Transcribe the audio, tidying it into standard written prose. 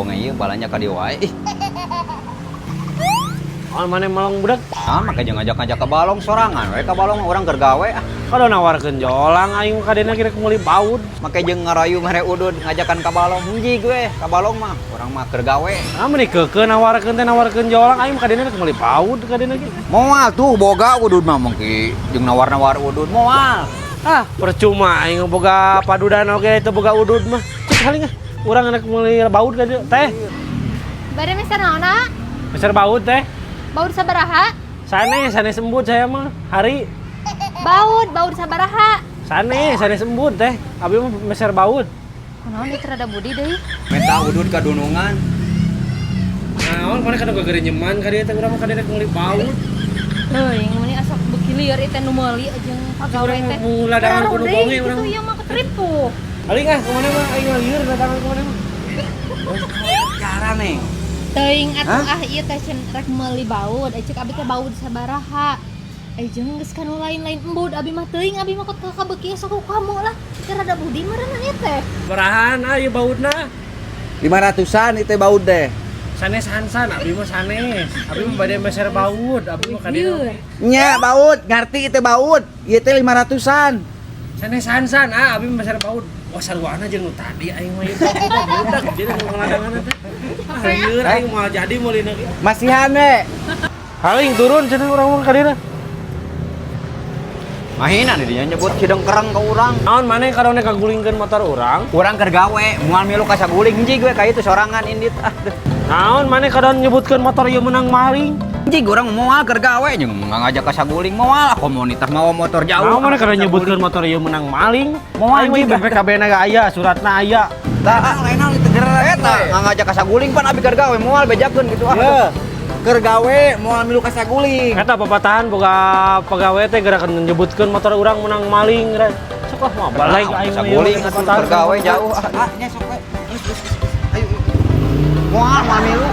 Bonge ieu balanja ka dieu wae ih. Oh, mana melong budak? Ah, make jeung ngajak-ngajak ka balong sorangan we ka balong urang keur gawe ah. Kalau nawarkeun jolang aing kadena kira meuli baud. Make jeung ngarayu mere udud ngajakan ka balong hiji gue ka balong mah urang mah keur gawe. Ah, meuni keukeuh nawarkeun teh nawarkeun jolang aing kadena rek meuli baud kadena ge. Moal tuh boga udud mah mungkin jeung nawar-nawar udud moal. Ah, percuma aing boga padudan oge teu boga udud mah. Cek haling ah. Urang rek meuli baud ka dieu teh. Bade meser naon? Meser baud teh. Baud sabaraha? Sanes, sanes embut saya mah. Hari Baud, baud sabaraha? Sanes, sanes embut teh. Abi mah meser baud. Kunaon ieu rada budi deui? Meta udud ka dunungan. Naon mana kada geureunyeman ka dieu teh urang mah kadena rek meuli baud. Teuing meuni asa beuki lieur ieu teh nu meuli jeung pagawe teh. Urang mau ladangan kudu bonge urang. Gitu ieu mah ketripu. Haling ah, kemana mah aing lieur datangan kemana mah. Cara neng. Teuing atuh ah ieu teh cen rek meuli baud, eh cek abi teh baud sabaraha. Eh jeung geus kanu lain-lain embud abi mah teuing abi mah kot ka beuki sok ku kamu lah. Teu rada budi meureun ieu teh. Barahan ah ieu baudna. 500-an itu baud deh. Sanes Hansan, abi mah sanes. Abi mah bade meser baud, abi mah kadena. Lieur. Nya baud, ngarti itu baud. Ieu teh 500-an. Sanes Hansan, ah abi mah meser baud. Wah sarwana jeung nu tadi aing mah ieu baud jadi nu ngaladangan teh. Ah lieur aing moal jadi meulina ge. Masihan we. Haling turun cenah urang mah kadena. Mahina di dinya nyebut hidung kereng ke urang. Naon maneh kadone kagulingkeun motor urang? Urang keur gawe, moal milu ka saguling hiji gue ka itu sorangan indit ah. Naon maneh kadon nyebutkeun motor ieu menang maling? Hiji urang moal keur gawe jeung ngajak ka saguling moal komunitas mawa motor jauh. Naon maneh kadon nyebutkeun motor ieu menang maling? Moal Aing mah juga. BPKB na ge aya, suratna aya. Tah, lain naon itu gerak eta ngajak ka saguling pan abi keur gawe moal bejakeun gitu ah. Ye. Keur gawe moal milu ka saguling. Eta papatahan boga pegawai teh gerakan nyebutkeun motor urang menang maling re. Sok ah mah balik aing mah ieu Saguling mah atuh keur gawe jauh ah. Ah, nya sok we. Terus terus. Terus. Ayo. Moal moal milu.